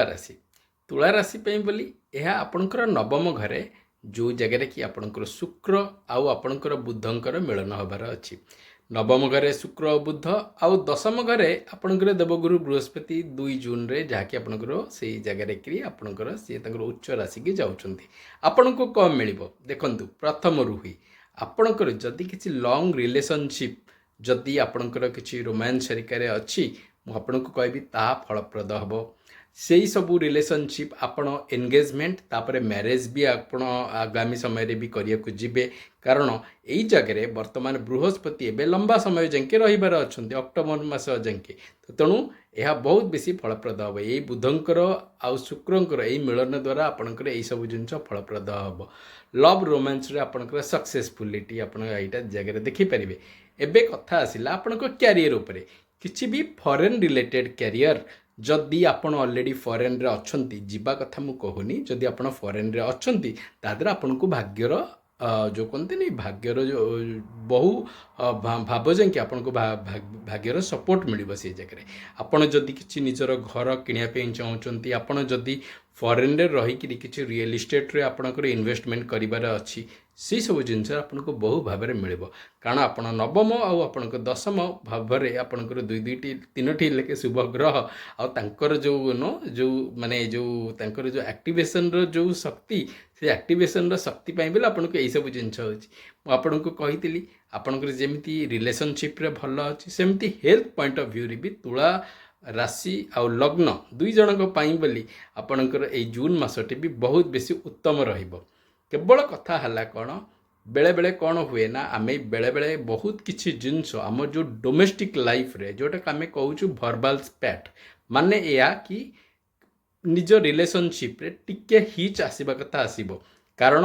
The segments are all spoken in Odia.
ରାଶି, ତୁଳା ରାଶି ପାଇଁ ବୋଲି ଏହା ଆପଣଙ୍କର ନବମ ଘରେ, ଯେଉଁ ଜାଗାରେ କି ଆପଣଙ୍କର ଶୁକ୍ର ଆଉ ଆପଣଙ୍କର ବୁଧଙ୍କର ମିଳନ ହେବାର ଅଛି। ନବମ ଘରେ ଶୁକ୍ର ଓ ବୁଧ ଆଉ ଦଶମ ଘରେ ଆପଣଙ୍କର ଦେବଗୁରୁ ବୃହସ୍ପତି 2 ଜୁନରେ, ଯାହାକି ଆପଣଙ୍କର ସେଇ ଜାଗାରେ କି ଆପଣଙ୍କର ସିଏ ତାଙ୍କର ଉଚ୍ଚ ରାଶିକି ଯାଉଛନ୍ତି। ଆପଣଙ୍କୁ କ'ଣ ମିଳିବ ଦେଖନ୍ତୁ। ପ୍ରଥମରୁ ହିଁ ଆପଣଙ୍କର ଯଦି କିଛି ଲଙ୍ଗ୍ ରିଲେସନସିପ୍, ଯଦି ଆପଣଙ୍କର କିଛି ରୋମାନ୍ସ ହେରିକାରେ ଅଛି, ମୁଁ ଆପଣଙ୍କୁ କହିବି ତାହା ଫଳପ୍ରଦ ହେବ। ସେଇ ସବୁ ରିଲେସନସିପ୍ ଆପଣ ଏନଗେଜମେଣ୍ଟ, ତାପରେ ମ୍ୟାରେଜ୍ ବି ଆପଣ ଆଗାମୀ ସମୟରେ ବି କରିବାକୁ ଯିବେ। କାରଣ ଏଇ ଜାଗାରେ ବର୍ତ୍ତମାନ ବୃହସ୍ପତି ଏବେ ଲମ୍ବା ସମୟ ଯାକେ ରହିବାର ଅଛନ୍ତି, ଅକ୍ଟୋବର ମାସ ଯାକେ। ତ ତେଣୁ ଏହା ବହୁତ ବେଶୀ ଫଳପ୍ରଦ ହେବ। ଏଇ ବୁଧଙ୍କର ଆଉ ଶୁକ୍ରଙ୍କର ଏଇ ମିଳନ ଦ୍ୱାରା ଆପଣଙ୍କର ଏଇସବୁ ଜିନିଷ ଫଳପ୍ରଦ ହେବ। ଲଭ୍ ରୋମାନ୍ସରେ ଆପଣଙ୍କର ସକ୍ସେସଫୁଲିଟି ଆପଣ ଏଇଟା ଜାଗାରେ ଦେଖିପାରିବେ। ଏବେ କଥା ଆସିଲା ଆପଣଙ୍କ କ୍ୟାରିୟର ଉପରେ। କିଛି ବି ଫରେନ୍ ରିଲେଟେଡ୍ କ୍ୟାରିୟର, ଯଦି ଆପଣ ଅଲରେଡ଼ି ଫରେନ୍ରେ ଅଛନ୍ତି, ଯିବା କଥା ମୁଁ କହୁନି, ଯଦି ଆପଣ ଫରେନ୍ରେ ଅଛନ୍ତି, ତା ଦ୍ୱାରା ଆପଣଙ୍କୁ ଭାଗ୍ୟର ଯେଉଁ କୁହନ୍ତିନି, ଭାଗ୍ୟର ଯେଉଁ ବହୁ ଭାବ ଯାଇକି ଆପଣଙ୍କୁ ଭାଗ୍ୟର ସପୋର୍ଟ ମିଳିବ। ସେଇ ଜାଗାରେ ଆପଣ ଯଦି କିଛି ନିଜର ଘର କିଣିବା ପାଇଁ ଚାହୁଁଛନ୍ତି, ଆପଣ ଯଦି ଫରେନ୍ରେ ରହିକିରି କିଛି ରିଏଲ୍ ଇଷ୍ଟେଟ୍ରେ ଆପଣଙ୍କର ଇନଭେଷ୍ଟମେଣ୍ଟ କରିବାର ଅଛି, ସେଇ ସବୁ ଜିନିଷ ଆପଣଙ୍କୁ ବହୁ ଭାବରେ ମିଳିବ। କାରଣ ଆପଣ ନବମ ଆଉ ଆପଣଙ୍କ ଦଶମ ଭାବରେ ଆପଣଙ୍କର ଦୁଇ ଦୁଇଟି, ତିନୋଟି ଲେଖେ ଶୁଭ ଗ୍ରହ ଆଉ ତାଙ୍କର ଯେଉଁ ନ ଯେଉଁ ମାନେ ଯେଉଁ ତାଙ୍କର ଯେଉଁ ଆକ୍ଟିଭେସନର ଯେଉଁ ଶକ୍ତି, ସେ ଆକ୍ଟିଭେସନର ଶକ୍ତି ପାଇଁ ବୋଲି ଆପଣଙ୍କୁ ଏଇସବୁ ଜିନିଷ ହେଉଛି। ମୁଁ ଆପଣଙ୍କୁ କହିଥିଲି, ଆପଣଙ୍କର ଯେମିତି ରିଲେସନସିପ୍ରେ ଭଲ ଅଛି, ସେମିତି ହେଲ୍ଥ ପଏଣ୍ଟ ଅଫ୍ ଭ୍ୟୁରେ ବି ତୁଳା ରାଶି ଆଉ ଲଗ୍ନ ଦୁଇ ଜଣଙ୍କ ପାଇଁ ବୋଲି ଆପଣଙ୍କର ଏଇ ଜୁନ୍ ମାସଟି ବି ବହୁତ ବେଶୀ ଉତ୍ତମ ରହିବ। କେବଳ କଥା ହେଲା କ'ଣ, ବେଳେବେଳେ କ'ଣ ହୁଏ ନା, ଆମେ ବେଳେବେଳେ ବହୁତ କିଛି ଜିନିଷ ଆମ ଯେଉଁ ଡୋମେଷ୍ଟିକ୍ ଲାଇଫ୍ରେ, ଯେଉଁଟାକୁ ଆମେ କହୁଛୁ ଭର୍ବାଲ୍ ସ୍ପ୍ୟାଟ୍, ମାନେ ଏଇଆ କି ନିଜ ରିଲେସନସିପ୍ରେ ଟିକେ ହିଚ୍ ଆସିବା କଥା ଆସିବ। କାରଣ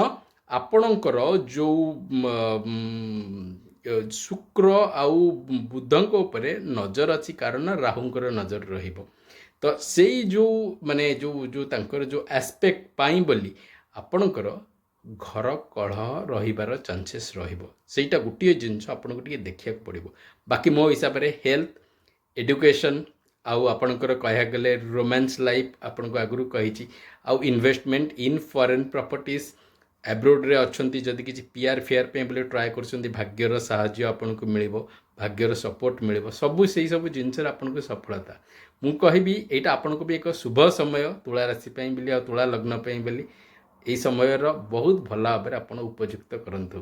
ଆପଣଙ୍କର ଯେଉଁ ଶୁକ୍ର ଆଉ ବୁଧଙ୍କ ଉପରେ ନଜର ଅଛି, କାରଣ ରାହୁଙ୍କର ନଜର ରହିବ। ତ ସେଇ ଯେଉଁ ମାନେ ଯେଉଁ ଯେଉଁ ତାଙ୍କର ଯେଉଁ ଆସ୍ପେକ୍ଟ ପାଇଁ ବୋଲି ଆପଣଙ୍କର ଘର କଳହ ରହିବାର ଚାନ୍ସେସ୍ ରହିବ। ସେଇଟା ଗୋଟିଏ ଜିନିଷ ଆପଣଙ୍କୁ ଟିକେ ଦେଖିବାକୁ ପଡ଼ିବ। ବାକି ମୋ ହିସାବରେ ହେଲ୍ଥ, ଏଡୁକେସନ୍ ଆଉ ଆପଣଙ୍କର କହିବାକୁ ଗଲେ ରୋମାନ୍ସ ଲାଇଫ୍ ଆପଣଙ୍କୁ ଆଗରୁ କହିଛି, ଆଉ ଇନଭେଷ୍ଟମେଣ୍ଟ ଇନ୍ ଫରେନ୍ ପ୍ରପର୍ଟିଜ୍, ଆବ୍ରୋଡ଼ରେ ଅଛନ୍ତି, ଯଦି କିଛି ପିଆର୍ ଫିଆର୍ ପାଇଁ ବୋଲି ଟ୍ରାଏ କରୁଛନ୍ତି, ଭାଗ୍ୟର ସାହାଯ୍ୟ ଆପଣଙ୍କୁ ମିଳିବ, ଭାଗ୍ୟର ସପୋର୍ଟ ମିଳିବ। ସବୁ ସେଇ ସବୁ ଜିନିଷରେ ଆପଣଙ୍କୁ ସଫଳତା। ମୁଁ କହିବି ଏଇଟା ଆପଣଙ୍କୁ ବି ଏକ ଶୁଭ ସମୟ ତୁଳା ରାଶି ପାଇଁ ବୋଲି ଆଉ ତୁଳା ଲଗ୍ନ ପାଇଁ ବୋଲି। ଏଇ ସମୟର ବହୁତ ଭଲ ଭାବରେ ଆପଣ ଉପଯୁକ୍ତ କରନ୍ତୁ।